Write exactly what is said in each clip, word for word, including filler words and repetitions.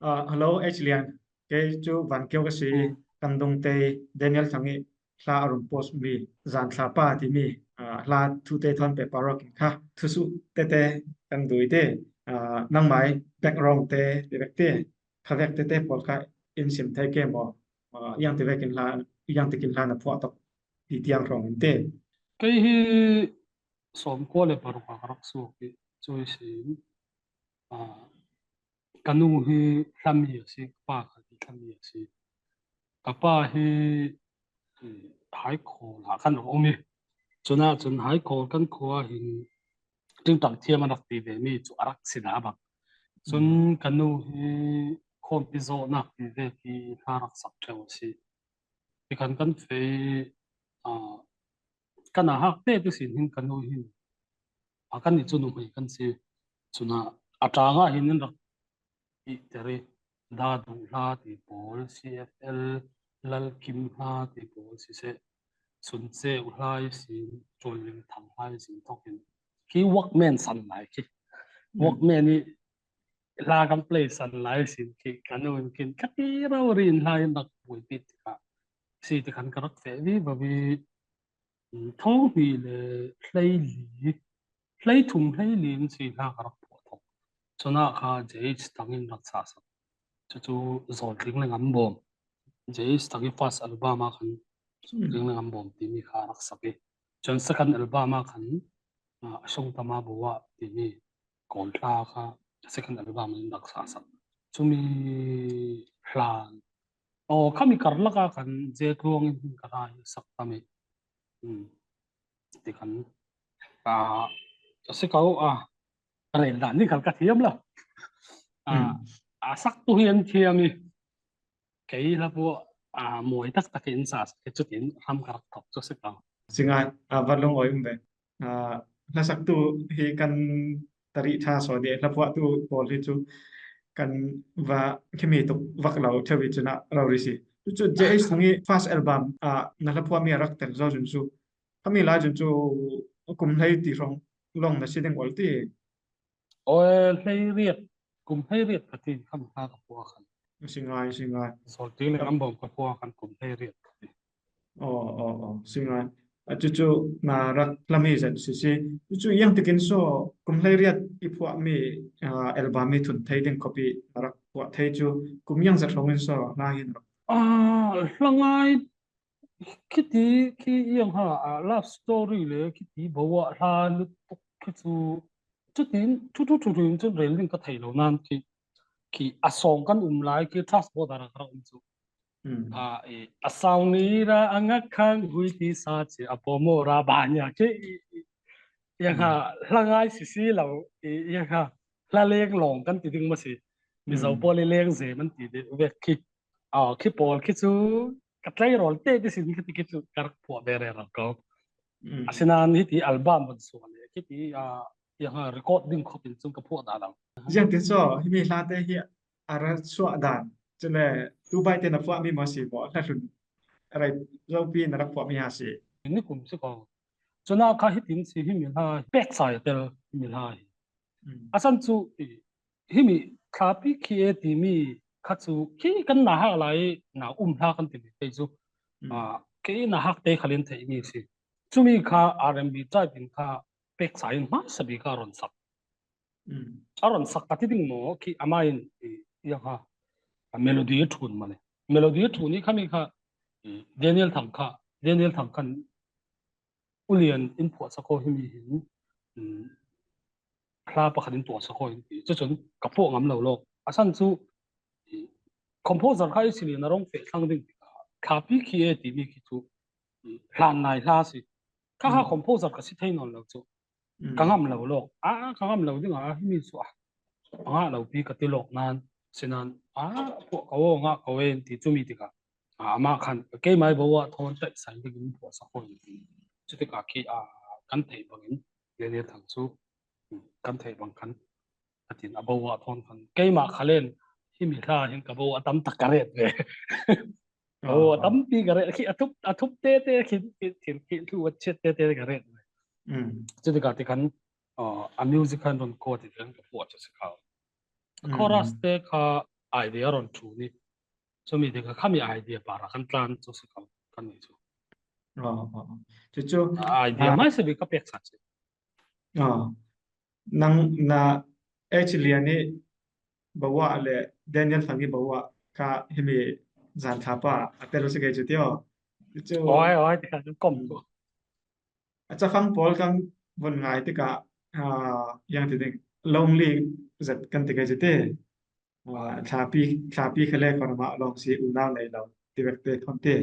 Ah, hello, H Lian. Kei chu Van Kio ka si, kan dungte Daniel Thangi hla a run post mi, zan thla pa ti mi, ah, hla thute thawn pehpar rawk in kha. Thusuh tete kan dui te, ah, nangmai background te ti vek te, kha vek tete pawl kha in sim thei ke maw? Ah, iang ti vek in hla, iang tikin hla na phuah tawk ti tiang hrawng in te. Kei hi sawmkua le paruk a ka rak suak hi, chu hi sin. Ah, ka nu hi hlami a si, ka pa kha hi hlami a si. Ka pa hi, eh, Haikhawl ah kan rak um hi. Chunah chun Haikhawl kan khua hin ṭingṭang thiam a rak ti ve mi chu a rak si dah bang. Chun ka nu hi khawmpi zawhnak ti vek hi hla rak sak ṭheu a si. Tikhan kan fei, ah, kan a hak te te sin hin ka nu hin, a kan nih chu nuhmei kan si. Chunah a ṭangah hin in rak ihteri, Dadu hla ti pawl, C F L, Lalkim hla ti pawl siseh, Suncheu hla i sin, Chunling Thang hla i sin thawkin khi Walkman san lai khi. Walkman i hla kan play san lai sin khi ka nu in kin ka ti rori in hla in rak buaipih tikah si tikhan ka rak feh vivo hi. Thawng hnih le hleili, hleithum hleili in si hla ka rak phuah thawk. Chunah kha J H Thang in rak sa sak. Chu chu Zawltling le Ngambawm. J H Thang i first album ah khan Zawltling le Ngambawm ti mi kha rak sak i. Chun second album ah khan, ah, A Sung Tama Bo Ah ti mi Kawl hla kha second album in rak sa sak. Chumi hlan. Aw, khami karlak ah khan Zetluang in hin ka hla hi sak tam i. Tikhan, ah, a si ko, ah, ka rel dan ding khal ka thiam lo. Ah, a saktu hi an thiam i. Kei hla phuah, ah, mawi tak tak in sa sak i chutin hram ka rak thawk chu si ko. Si ngai, ah, Van Lung awi um ve. Ah, hlasaktu hi kan tarih ṭha saw dih, hla phuahtu pawl hi chu kan va khimi tuk vak lo theu i chunah rori si. Chu chu J H Thang i first album, ah, na hla phuah mi a rak tel zo chun chu. Khami lai chun chu kum hlei ti hrawng lawng na si ding awl ti. Aw, hleiriat, kum hleiriat ka ti khami hla ka phuah khan. Si ngai, si ngai. Zawltling le Ngambawm ka phuah khan kum hleiriat ka ti. Aw, aw, aw, si ngai. A chu chu na rak hlami zat si si. Chu chu iang tikin saw kum hleiriat i phuah mi, ah, album i thun thei ding khawp i na rak phuah thei chu kum iang zat hrawng in saw hla hi na rak. Ah, hla ngai khiti khi iang ha, ah, love story le khiti bo ah hla lutuk khi chu chutin thu thu thu thu in chun rel ding ka thei lo nan khi, khi a sawng kan um lai khi trust border a ka rak um chu. A, i, a sawng ni ra a ngak khang hui ti sa chi a pomo ra ba nia khi i, i, iang ha, hla ngai si si lo i, iang ha, hla leng lawng kan ti ding maw si. Mizo pawl i leng ze man ti ding vek khi. Aw, khi pawl khi chu ka tleirawl te ti sin khi ti khi chu ka rak phuah ve rero ko. Asinan hiti album van suah le khiti, ah, iang ha, record ding khawp in chun ka phuah dah lo. Ziang ti saw, himi hla te hi a ra suah dan. Chule, tu bai te na phuah mi maw si maw, hla hlun. Rai zopi na rak phuah mi ha si. Ni kum si ko. Chunah kha hitin si himi hla, pek sai tel himi hla hi. A san chu, i, himi thlapi khi e ti mi kha chu khi kan na hak lai na um hla kan ti mi te chu. Ah, khi na hak te khalin thei mi si. Chumi kha R and B type in kha pek sai in hmasa bik a ron sak. A ron sak ka ti ding maw khi ama in, i, iang ha, a melody a thun mah le. Melody a thun i khami kha, i, Daniel Thang kha, Daniel Thang khan ulian in phuah sak aw himi hin, um, hla pakhat in tuah sak aw hin ti. Chu chun ka phuah ngam lo lawk. A san chu, i, composer kha i si lian a rawng feh thlang ding tikah thlapi khi e ti mi khi chu, i, hlan nai hla si. Kha kha composer ka si thei nawn lo chu. Ka ngam lo lawk. A, ka ngam lo ding a, himi chu a. A ngah lo pi ka ti lawk nan. Sinan, a, phuah ka aw, ngah ka aw en ti chumi tikah. A, amah khan, keimai bo ah thawn taih sai dingin phuah sak aw en ti. Chutikah khi, a, kan theih bangin, Daniel Thang chu, kan theih bang khan, a tin a bo ah thawn khan. Keimah khalen, himi hla hin ka bo a tam tak ka ret ve. Ka bo a tampi ka ret, khi a thup, a thup te te, khi, khi, khi, khi thu a chet te te ka ret ve. Chutikah ti khan, a, a music khan ron ko ti khan ka phuah chu si kha. Chorus te kha, idea rawn thu ni. Chumi te kha khami idea para kan tlan chu si kal kan ni chu. Aw, aw, aw. Chu chu, A idea ah, mai se bi ka pek sa chu. Aw. Nang na H Liani bawa le Daniel Thangi bawa kha himi zan thapa a tel si kei chu tio. Chu chu. Oi, oi, ti kha kom ko. A chafang pawl kan vun ngai tika, a, yang ti ding lonely zet kan ti kei chu ti. A, thlapi, thlapi kha le khon ma long si unau nei lo ti vek te thon ti.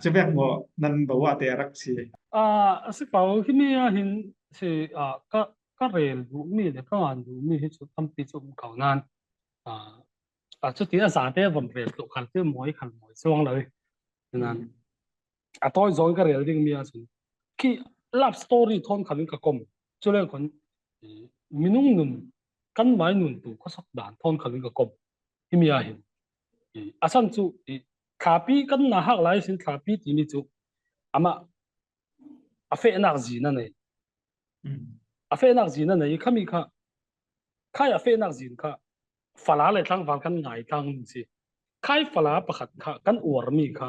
Chu vek mo nan bawa te rak si. A, a si pau khi mi a hin si, a, ka, ka rel duh mi le ka ngan duh mi hi chu tampi chu um kau nan. A, a chu ti a za te von rel tu khal ti moi khal moi chuang lo. Nan. A tawi zawng ka rel ding mi a chun khi love story thawn khalin ka kom. Chule khon, i, minung nun kan mai nun tu ka sak dan thawn khalin ka kom. Hi mi a hin, i, a san chu, i, thlapi kan na hak lai sin thlapi ti mi chu ama a fehnak zin a nei. A fehnak zin a nei khami kha, khai a fehnak zin kha fala le tlangval kan ngai tlang si. Khai fala pakhat kha kan uar mi kha,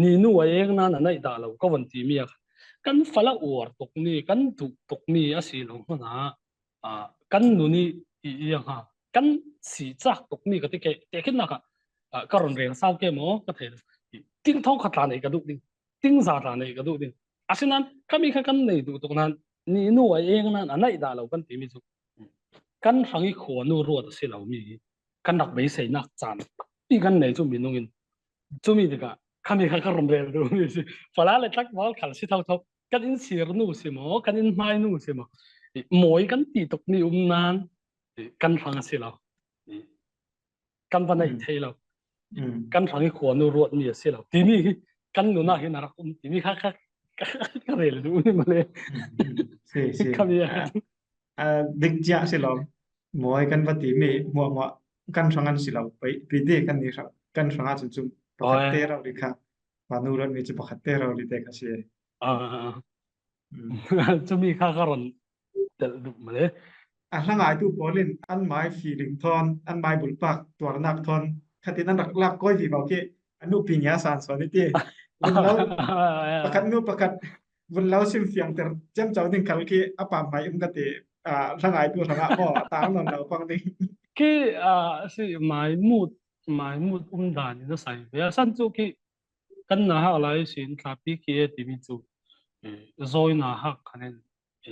ni nu a eng nan a naih dah lo ka von ti mi a kha. Kan fala uar tuk mi, kan duh tuk mi a si lo hmana, a, kan nu ni i, i ang ha, kan si chak tuk mi ka ti ke, te khin na kha, a, ka ron reng sau ke mo ka thei lo. Ting thong khat la nei ka duh ding. Ting za tla nei ka duh ding. Asinan, khami kha kan nei duh tuk nan, ni nu a eng nan, a naih dah lo kan ti mi chu. Kan hrangi khua nu ruat a si lo mi hi. Kan rak beisei nak chan. Ti kan nei chu minungin. Chumi tika, khami kha ka ron rel duh mi si. Fala le tlak val khal si tho tho. Kan in sir nu si mo, kan in hmai nu si mo. I, moi kan ti tuk mi um nan, i, kan hrang a si lo. I, kan va nei thei lo. Kan hrangi khua nu ruat mi a si lo. Ti mi hi kan nuna hi na rak um ti mi kha kha ka rel duh ni male. Si, si. Khami a. A, dik chia si lo. Moi kan va ti mi muah muah kan hrang an si lo. Pi, pi ti kan ni hrang, kan hrang a chun chun pakhat te rau ri kha. Khua nu ruat mi chu pakhat te rau ri te kha si. A, a, a. Chumi kha ka ron tel duh male. A hlangaitu pawlin an mai feeling thawn, an mai bulpak tuarnak thawn khatin an rak lak kawi vivo khi a nu pi ngia san sawn i ti. Vun lo, pakhat nu pakhat vun lo sim fiangter ciamco ding khal khi a pam mai um ka ti, a, hlangaitu hrangah maw a tang nawn lo pang ding. Khi, a, si mai mut, mai mut um dan in a sai ve. A san chu khi kan na hak lai sin thlapi khi e ti mi chu, e, zawi na hak khanin, e,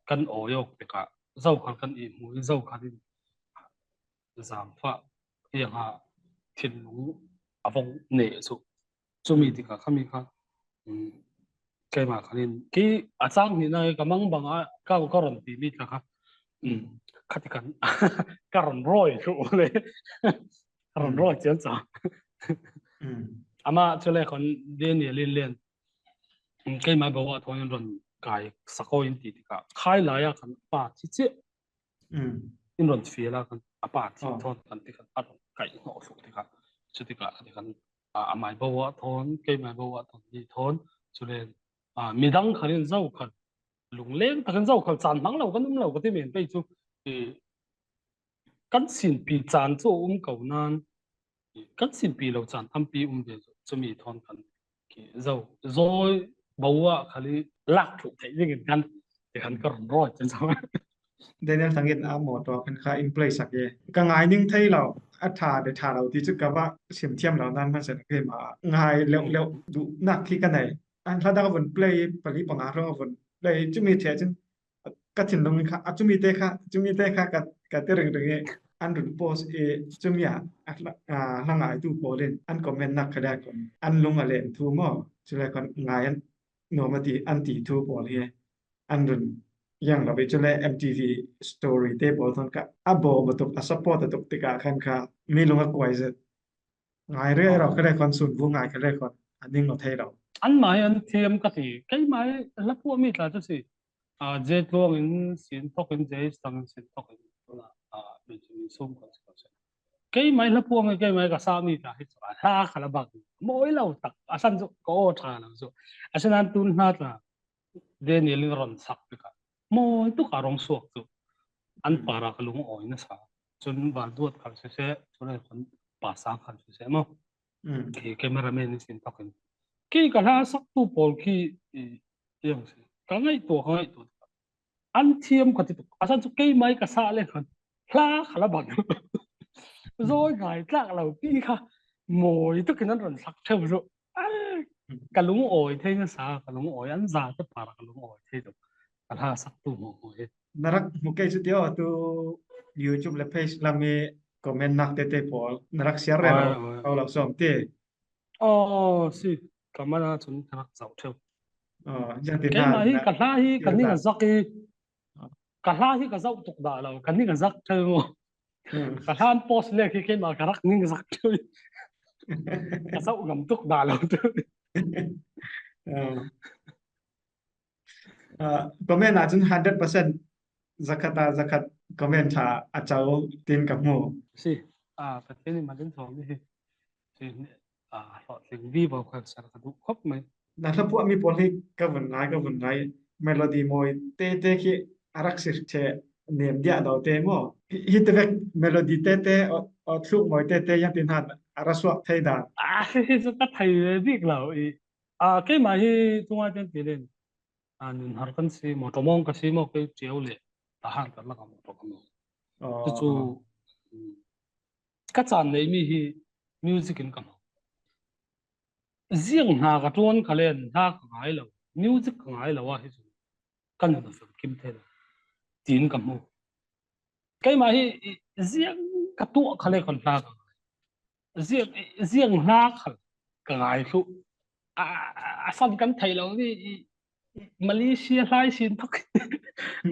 kan awi awk tikah zokhal kan ihmu zokhal in zamfah hiang ha thinlung a vong neh chu. Chumi tikah khami kha, um, keimah khanin khi a chang hnihna ka mang bangah ka, ka ron ti mi tla kha, um, khati khan ka ron rawi thu le ka ron rawi chian cha. Ama chu le khon Daniel in len, um, keimah bo a thawn in ron kai sakawi in ti tikah khai lai a khan pa chi chi in ron fial a khan a pa thi thawn kan ti khan a ron kai hnawh thluh tikah chu tikah a ti khan, a, a mai bo a thawn, keimah bo a thawn ni thawn chu len, a, midang khan in zo khan lungleng takin zo khan chan hmang lo kan um lo ka ti men pei chu, i, kan sinpi chan chu a um ko nan, kan sinpi lo chan tampi um ve chu, chumi thawn kan ki zo, zawi bo a khali lak thluh theih dingin kan ti khan ka ron rawi chen zo. Daniel Thangin a mawtaw khan kha in play sak e. Ka ngai ning thei lo, a ṭha le ṭha lo ti chu ka va sim thiam lo nan hmansen keimah ngai leuh leuh duhnak khi ka nei. An hla dang a vun play, pali panga hrang a vun play, chumi thei chin ka thinlung kha, a chumi te kha, chumi te kha ka, ka ti ringring e, an run post e, chumi a, a hla, a hla ngaitu pawlin an comment nak kha dai kon, an lung a len thu maw, chule kon ngai an nuam a ti, an ti thu pawl hi an run yang lo e, chule M T V story te pawl thon kha a bawm a tuk, a support a tuk tikah khan kha mi lung a kuai zet. Ngai rei lo ka le kon sun bu ngai ka le kon a ning lo thei lo. An mai an thiam ka ti, keimah hla phuah mi tla chu si. A, J Tluang in sin thawk in, J Stang in sin thawk in, a, mi chu min sum kan si kan si. Keimah hla phuah mi, keimah ka sa mi tla hi chu a hla kha la bak mawi lo tak a san chu ka aw ṭha lo chu. A san an tun hna tla Daniel in ron sak tikah mawi tuk a rawng suak chu an para ka lung awi nasa. Chun Vanduat khal sese, chun a khun Pasang khal sese maw. Mm. Khi cameraman ni sin takin. Khi ka hla saktu pawl khi i, i ang si. Ka ngaihtuah, ka ngaihtuah. An thiam ka ti tuk. A san chu keimai ka sa le khan. Hla kha la bang. Zawi ngai tlak lo pi kha. Mawi takin an rawn sak theuh chu. Ai, ka lungawi thei nasa, ka lungawi an za te par ka lungawi thei tuk. Ka hla saktu hmuh hmuh hi. Na rak hmu kei chu ti aw, tu YouTube le page lam hi comment nak te te pawl. Na rak share reng lo, lo sawm ti. Aw, si, ka man a chun ka rak zauh theuh. Aw, ziang ti keimah hi na ka hla hi ka ning a zak hi. Ka hla hi ka zauh tuk dah lo, ka ning a zak theuh maw. Hmm. Ka hla an post lek hi keimah ka rak ning zak theuh. Ka zauh ngam tuk dah lo theuh. Ah. Ah, comment ah chun hundred percent zakhat ah zakhat comment tha a chau tin ka hmu. Si, ah, Pathian in malin thawm ni hi. Si, ah, hlawhtling vivo kha sa ka duh khawp mai. Na hla phuah mi pawl hi ka vun ngai, ka vun ngai. Melody mawi te te khi a rak si the nem dia do te maw. Hi, hi te vek melody te te, aw, aw, thluk mawi te te yang tin han a ra suak thei dan. Ah, hi, hi, chu ka thei ve bik lo i. Ah, keimah hi tungai ten ti len. A, nun har kan si, motor mawng ka si maw, kei Chiau leh Tahan kan lak a motor kan maw. Aw. Chu chu, um, ka chan nei mi hi music in ka hmu. Ziang hna ka ṭuan kha len, hla ka ngai lo, music ka ngai lo a hi chu ka nun a fel kim thei lo, tiin ka hmu. Keimah hi, i, ziang ka tuah kha le khan hla ka ngai. Ziang, i, ziang hla kha ka ngai thluh. A, a, a san kan thei lo ni, i, i, Malaysia hlai sin thok.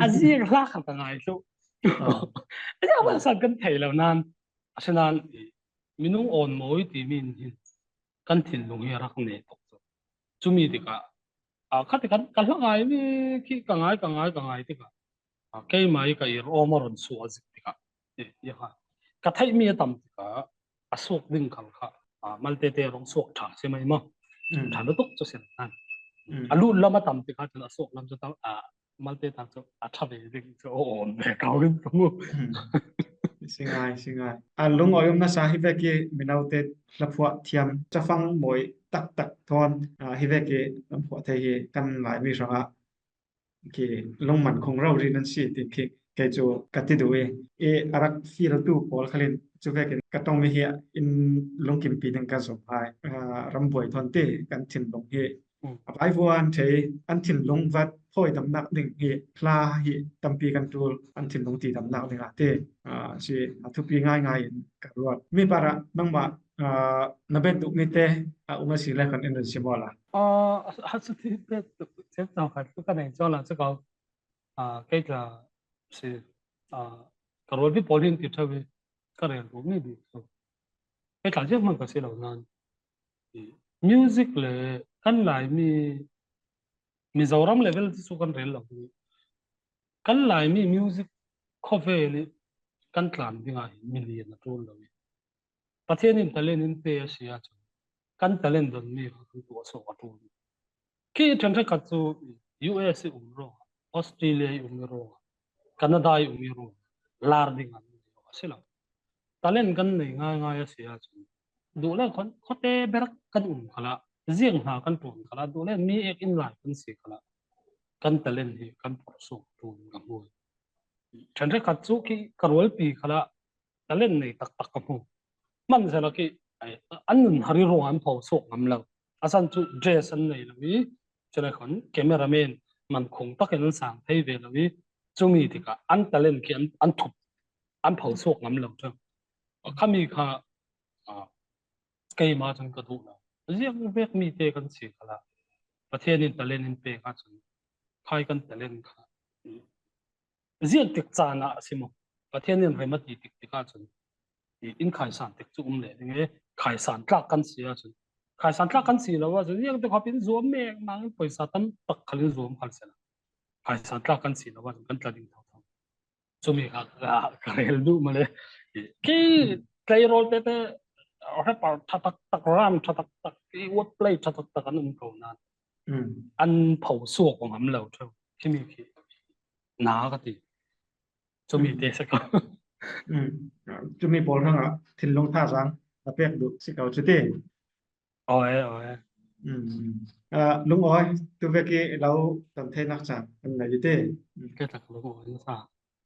A ziang hla kha ka ngai thluh. Ah. A ziang hla san kan thei lo nan. A si nan, i, minung awn mawi ti min hin. Kan thinlung hi a rak nei tuk chu. Chumi tikah, a, kha tikah ka hla ngai mi khi ka ngai, ka ngai, ka ngai tikah, a, keimah hi ka ir awm a rawn suah zik tikah, e, e kha. Ka theih mi a tam tikah, a suak ding khal kha, a, Malte te rawng suak ṭha si mai maw. Mm. Ṭha lutuk chu si nan. Mm. A lut lam a tam tikah chun a suak lam chu tam, a, Malte tak chu a ṭha ve ding chu a awm ve kau in ka hmu. Hmm. Si ngai, si ngai. A lungawi awm nasa hi vek hi mino te hla phuah thiam chafang mawi tak tak thawn, a, hi vek hi kan phuah thei hi kan Laimi hrangah khi lungman khung rori nan si ti khi kei chu ka ti duh i, i a rak fieltu pawl khalin chu vekin ka ṭawng mi hi in lungkimpi ding ka zawm hai. A, rambuai thawn te kan thinlung hi. Mm. A vaivuan thei an thinlung vat phawi damnak ding hi hla hi tampi kan tul an thinlung ti damnak ding a ti. A, si a thupi ngai ngai in ka ruat. Mi parah nangmah, a, na bet duh mi te a um a si le kan in run sim awla. A, a, a, chu ti bet duh chep chau khat chu ka nei chawl a chu kau. A, kei tla si, a, ka rualpi pawl hin ti thau hi ka rel duh mi bik chu. Kei tla ziah hman ka si lo nan. I, music le kan Laimi Mizoram level chu kan rel lo ni. Kan Laimi music khawvel hi kan tlan dingah hi milian a ṭul lo hi. Pathian in talent in pe a si a chun kan talent don mi kha kan tuah suak a ṭul. Khi ṭhen hre khat chu U S i um rawh, Australia i um rawh, Canada i um rawh, lar ding an ni a si lo. Talent kan nei ngai ngai a si a chun duh le khan khawte ber kan um khala, ziang hna kan ṭuan khala, duh le mi ek in lai kan si khala, kan talent hi kan phawrh suak ṭul ka hmu. Ṭhen hre khat chu khi ka rualpi khala talent nei tak tak ka hmu. Hman zela khi, ai, an nun har i ruang an pho suak ngam lo. A san chu dress an nei lo i, chule khan cameraman man khung takin an sang thei ve lo i, chumi tikah an talent khi an, an thup, an pho suak ngam lo chu. Khami kha, a, keima chun ka duh lo. Ziang vek mi te kan si khala, Pathian in talent in pek a chun khai kan talent kha ziak tik chan ah a si maw? Pathian in rem a ti tik tik a chun i in khaisan tik chu um leh ding e, khaisan tlak kan si a chun, khaisan tlak kan si lo a chun ziak tik khawpin zuam mek nang in pawisa tam tak khalin zuam khal sela, khaisan tlak kan si lo a chun kan tla ding tho tho. Chumi kha ka, ka rel duh male. Khi tleirawl te te rapper ṭha tak tak, ram ṭha tak tak, i wordplay ṭha tak tak an um ko nan. Mm. An pho suak ngam lo theu. Khimi khi na ka ti. Chumi te se ka. Cumi pawl hrangah thinlung thazaang a pek duh si ko cuti. Aw e, aw e. Lungawi, tuvek i lo ton theinak ca an nei ti. Ke tak lungawi sa.